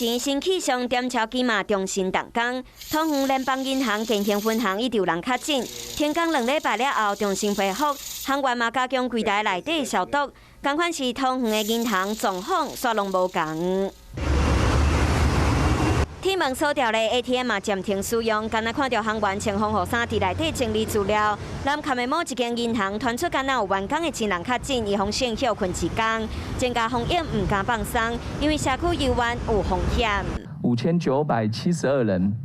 前新氣象點鈔機嘛重新動工，桃園聯邦銀行建興分行已有人確診，停工2禮拜了後重新恢復，行員嘛加強櫃台內底消毒，仝款是桃園的銀行狀況煞攏無仝。鐵門鎖掉咧，ATM 嘛暫停使用，敢若看著行員穿防護衫佇內底整理資料。南崁的某一間銀行傳出敢若有員工的親人確診，予封線歇睏一工，增加防疫毋敢放鬆，因為社區猶原有風險。5972人，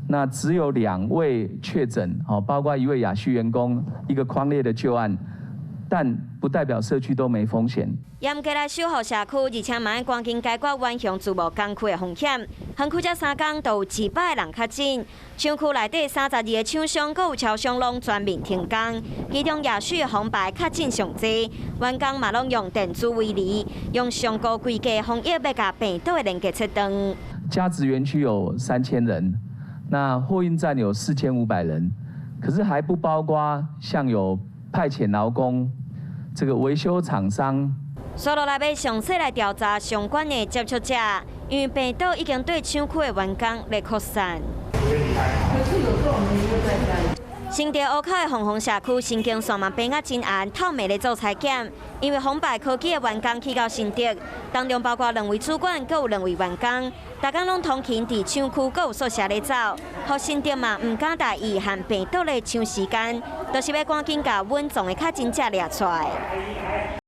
那只有兩位確診，包括一位雅旭員工，一個匡列的舊案。但不代表社區都沒風險。嚴格來守護社區，而且嘛愛趕緊解決遠雄自貿工區的風險。園區這3工都有100個人確診，廠區內底32個廠商，閣有超商攏全面停工。其中亞旭紅牌確診上濟，員工嘛攏用電子圍籬，用上高規格防疫欲共病毒的連結切斷。嘉職園區有3000人，那貨運站有4500人，可是還不包括像有派遣勞工、這個維修廠商。紲落來欲詳細來調查相關的接觸者，因為病毒已經對廠區的員工來擴散。新竹湖口的鳳凰社區神經線嘛變啊真絚，透明咧做採檢，因為鴻佰科技的員工去到新竹，當中包括兩位主管，閣有兩位員工，逐工攏通勤佇廠區，閣有宿舍咧走，予新竹嘛毋敢大意和病毒咧搶時間，就是欲趕緊共穩重的確診者掠出來。